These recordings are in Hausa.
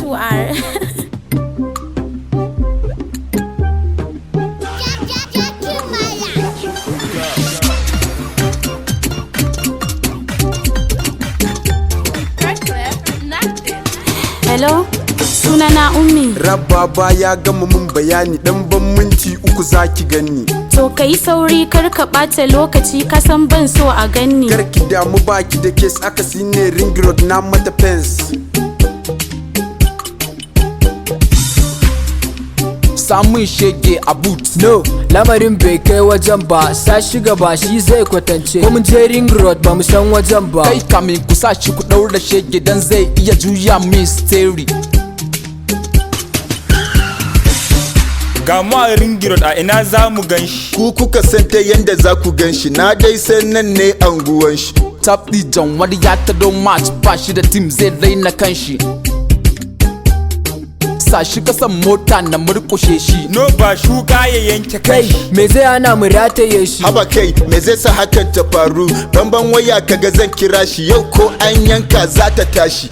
X2R. Hello, sunana Ummi. Rababa ya gama mun bayani, dan ban minti 3 zaki gani. To ka yi sauri, kar ka ɓata lokaci, ka san ban so a ganni. Kar ki damu, baki da case, aka ne Ring Road na mata fence. Samun shege a boot. No, lamarin bai kai wajen ba, sa shiga ba shi zai kwatance. Ko mun je Ring Road, ba mu san wajen ba. Kai, kamin ku sa shi, ku daura shege dan zai iya juya mystery. Ga mu a Ring Road, a ina za mu gan shi? Ku kuka san ta yanda za ku gan shi, na dai san nan ne anguwan shi. Top John wani ya tado match, ba shi da team, zai raina kanshi. Sa shi kasan mota na murkushe shi. No, ba shuka ya yanke Kai, kai. me zai hana mu rataye shi? Haba kai, me zai sa hakan ta faru? Bamban waya kaga zan kira shi yau, ko an yanka za ta tashi.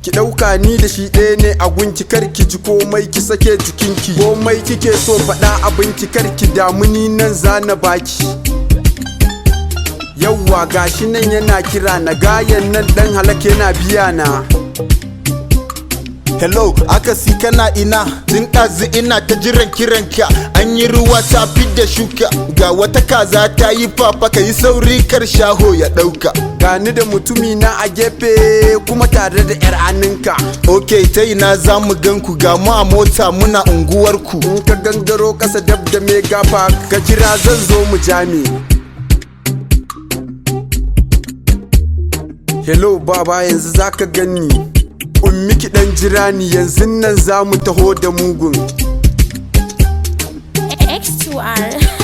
Ki ɗauka ni da shi ɗaya ne a gunki, kar ki ji komai, ki sake jikinki. Komai kike so faɗa abinki, kar ki damu, ni nan zana baki. Yauwa, gashi nan yana kira na, gayan nan dan halak yana biya na. Hello, akasi, kana ina? Tun ɗazu ina ta jiran kiranka. An yi ruwa ta da shuka, ga wata kaza ta yi fafa, ka yi sauri kar shaho ya ɗauka. Gani da mutumi na a gefe kuma tare da yar aninka. Ok, ta ina za mu gan ku? Ga mu a mota muna unguwarku. In ka gangaro kasa dab da Mega Park, ka kira, zan zo mu jami. Hello baba, yanzu zaka gani. Ummi, ki dan jira ni, yanzu nan za mu taho da mugun. X2R.